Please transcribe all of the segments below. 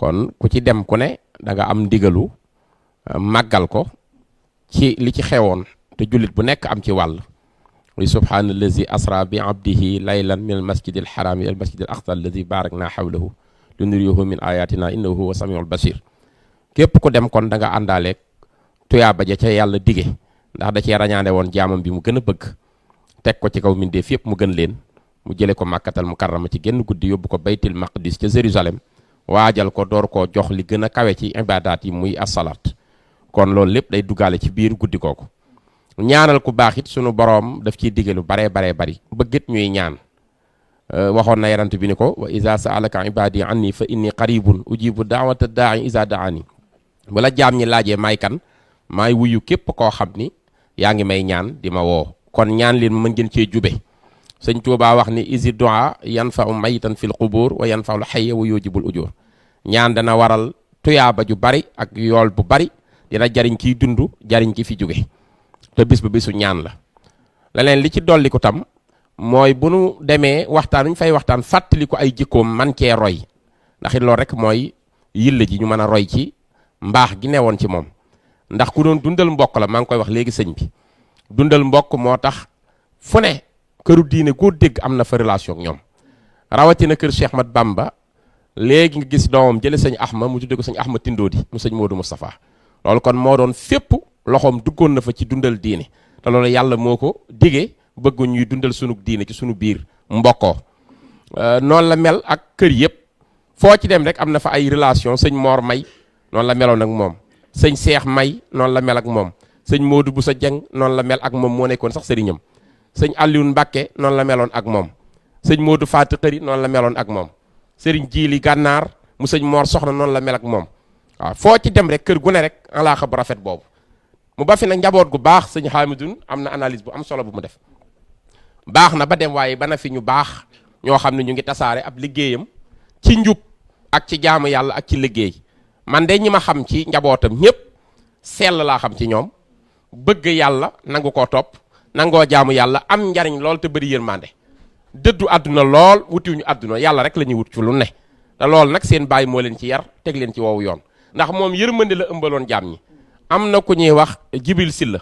kon ku ci dem ku ne da nga am ndigalu màggal ko ci li ci xewoon te jullit bu nekk am ci wàll li subhaanallazi asra bi abdihi laylan min al masjidil harami al masjidil aqsa allazi barakna hawlahu linuriyahu min ayatina innahu huwa samiul basir képp ku dem kon da nga àndaaleeg tuyaaba ja ca yàlla dige ndax da cee rañaane woon jaamam bi mu gën a bëgg teg ko ci kaw mindeef yëpp mu gën leen mu jële ko màkkatal mukarrama ci genn guddi yóbbu ko baytil maqdis ca Jérusalem waajal ko door koo jox li gën a kawe ci ibadaat yi muy asalaat kon loolu lépp day duggaale ci biir guddi kooku ñaanal ku baax it sunu boroom daf ciy digge lu baree bari bëggit ñuy ñaan waxoon na yarant bi ni ko wa iza sa'alaka ibadi anni fa inni qaribun ujibu da'wata da'i iza da'ani wala jaam ñi laajee may kan maay wuyu képp koo xam ni yaa ngi may ñaan di ma woo kon ñaan leen mën ngeen cee jube sëñ Tuubaa wax ni isi du'a yanfa'u mayitan fil qubur wa yanfa'u hayya wa yujibul ujur ñaan dana waral tuyaaba ju bari ak yool bu bari dina jariñ kiy dund jariñ ki fi jóge te bis ba bisu ñaan la leneen li ci dolli ko tam mooy bu nu demee waxtaan ñu fay waxtaan fàttali ko ay jikkoom man cee roy ndax it loolu rek mooy yilla ji ñu mën a roy ci mbaax gi newoon ci moom ndax ku doon dundal mbokk la maa ngi koy wax léegi sëñ bi dundal mbokk moo tax fu ne këru diine koo dégg am na fa relation ak ñoom rawatina kër Cheikh Mat Bamba léegi nga gis doomam jële sëñ Ahma mu tudde ko sëñ Ahma Tindoodi mu sëñ Modou Moustapha loolu kon moo doon fépp loxoom duggoon na fa ci dundal diine te loolu yàlla moo ko digee bëggu ñuy dundal sunu diine ci sunu biir mbokkoo noonu la mel ak kër yëpp foo ci dem rek am na fa ay relation sëñ Mor May noonu la meloon ak moom sëñ Seex May noonu la mel ak moom sëñ Modou Boussa Dieng noonu la mel ak moom moo nekkoon sax sëriñam sëñ Alioune Mbacke noonu la meloon ak moom sëñ Modou Fatou Xëri noonu la meloon ak moom sëriñ Jiili Gànnaar mu sëñ Mor Soxna noonu la mel ak moom waaw foo ci dem rek kër gu ne rek alaaxa bu rafet boobu mu ba fi nag njaboot gu baax sëñ Hamidun am na analyse bu am solo bu mu def baax na ba dem waaye ba na fi ñu baax ñoo xam ne ñu ngi tasaare ab liggéeyam ci njub ak ci jaamu yàlla ak ci liggéey man de ñi ma xam ci njabootam ñëpp sell laa xam ci ñoom bëgg yàlla nangu koo topp nangoo jaamu yàlla am njariñ lool te bëri yërmande dëddu àdduna lool wutiwuñu àdduna yàlla rek la ñuy wut ci lu ne te loolu nag seen baay moo leen ci yar teg leen ci woowu yoon ndax moom yërmande la ëmbaloon jaam ñi am na ku ñuy wax Jibril Silla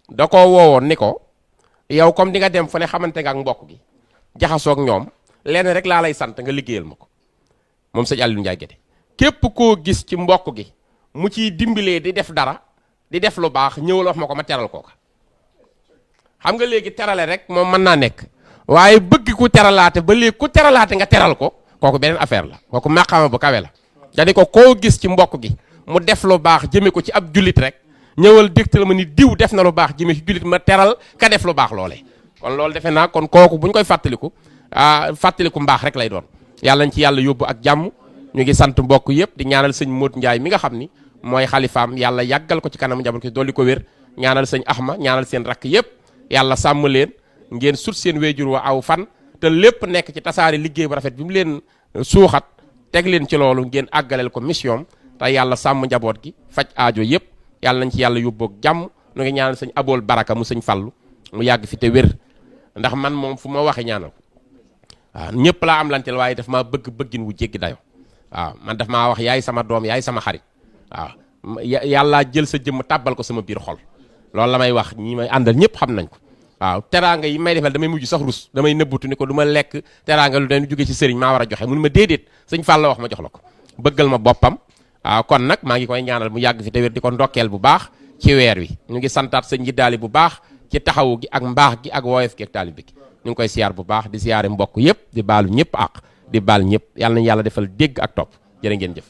da ko woowoon ni ko yow comme di nga dem fu ne xamante nga ak mbokk gi jaxasoog ñoom lenn rek laa lay sant nga liggéeyal ma ko moom sëñ Aliou Ndiaye Guédé képp koo gis ci mbokk gi mu ciy dimbalee di def dara di def lu baax ñëwal wax ma ko ma teral kooka xam nga léegi terale rek moom mën naa nekk waaye bëgg ku teralaate ba léegi ku teralaate nga teral ko kooku beneen affaire la kooku maqaama bu kawe la jadi ko koo gis ci mbokk gi mu def lu baax jëme ko ci ab jullit rek ñëwal dégtal ma ni diw def na lu baax jëme ci jullit ma teral ka def lu baax loole kon loolu defe naa kon kooku bu ñu koy fàttaliku mbaax rek lay doon yàlla nañ ci yàlla yóbbu ak jàmm ñu ngi sant mbokk yëpp di ñaanal sëñ Modou Ndiaye mi nga xam ni mooy xalifaam yàlla yàggal ko ci kanam njaboot ko dolli ko wér ñaanal sëñ Ahma ñaanal seen rakk yëpp yàlla sàmm leen ngeen sut seen wéjur wa aw fan te lépp nekk ci tasaare liggéey bu rafet bi mu leen suuxat teg leen ci loolu ngeen àggaleel ko mission te yàlla sàmm njaboot gi faj aajo yëpp yàlla nañ ci yàlla yóbboog jàmm nu ngi ñaanal sëñ Abool Baraka mu sëñ Fallu mu yàgg fi te wér ndax man moom fu ma waxe ñaanal waaw ñëpp laa am lanteel waaye daf maa bëggin wu jéggi dayo waaw man daf maa wax yaay sama doom yaay sama xarit waaw yàlla jël sa jëmm tàbbal ko sama biir xol loolu la may wax ñi may àndal ñëpp xam nañ ko waaw teraanga yi may defal damay mujj sax rus damay nëbbutu ni ko du ma lekk teraanga lu dañu jóge ci sëriñ maa war a joxe mun ma déedéet sëñ Fall la wax ma jox la ko bëggal ma boppam waaw kon nag maa ngi koy ñaanal mu yàgg fi te wér di ko ndokkeel bu baax ci weer wi ñu ngi santaat sëñ Njidaali bu baax ci taxawu gi ak mbaax gi ak woyof gi ak taalib bi ñu ngi koy siyaar bu baax di siyaare mbokk yëpp di baalu ñëpp ak di baal ñëpp yàlla nañu yàlla defal dégg ak topp jërë ngeen jëf